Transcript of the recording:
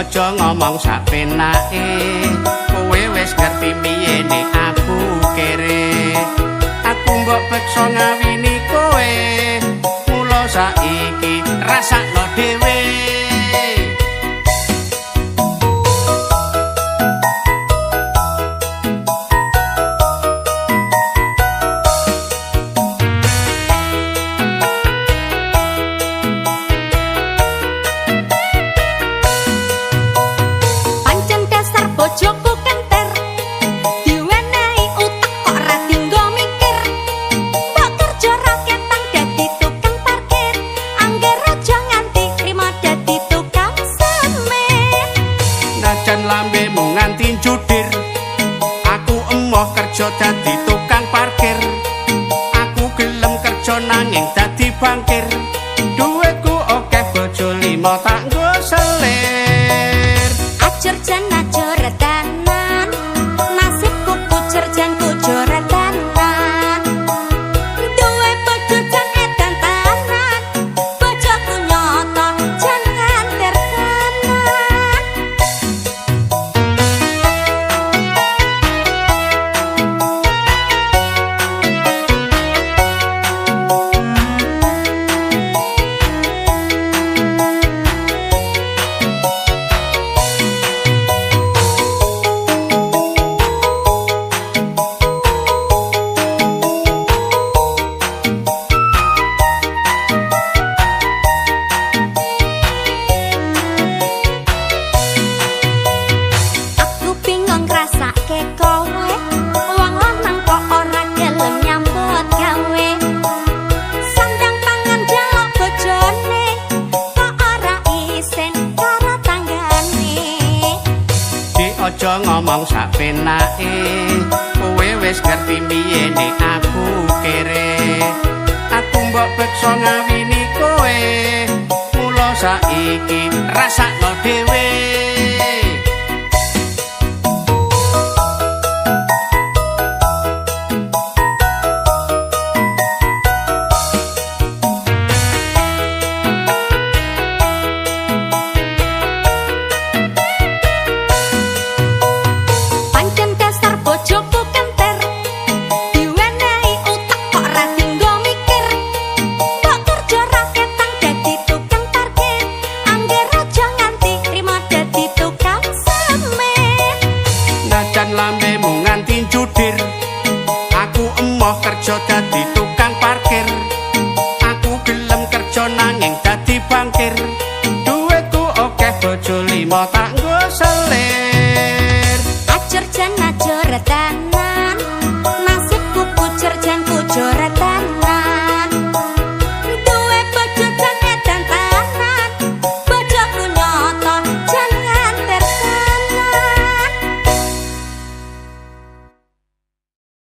Aja ngomong sak penake, kowe wis ngerti piye nek aku kere. Aku mbok peksa ngawini kowe, mula saiki rasakno dhewe. Bojoku kenter diwenehi utek kok ra dinggo mikir. Mbok kerja ra ketang dadi tukang parkir, angger aja nganti trimo dadi tukang semen. Najan lambemu nganti judir, aku emoh kerja dadi tukang parkir. Aku gelem kerja nanging dadi bankir. Duitku akeh bojo lima tak nggo selir. Ajur jan ajur tenan, nasibku kucur jan kucur tenan. Duwe bojo jan edan tenan, bojoku nyoto jan nganter tenan. Aku bingung ngrasake kowe, wong lanang kok ora gelem nyambut gawe. Sandang pangan njaluk bojone, kok ora isin karo tanggane. Dik aja ngomong sak penake, kowe wis ngerti piye nek aku kere. Aku mbok peksa ngawini kowe, mula saiki rasakno dhewe. Pancen dasar bojoku kenter diwenehi utek kok ra dinggo mikir. Mbok kerja ra ketang dadi tukang parkir, angger aja nganti trimo dadi tukang semen. Najan lambemu nganti judir, aku emoh kerja dadi tukang parkir. Aku gelem kerja nanging dadi bankir. Duitku akeh bojo lima tak nggo selir. Ajur jan ajur tenan, nasibku kucur jan kucur.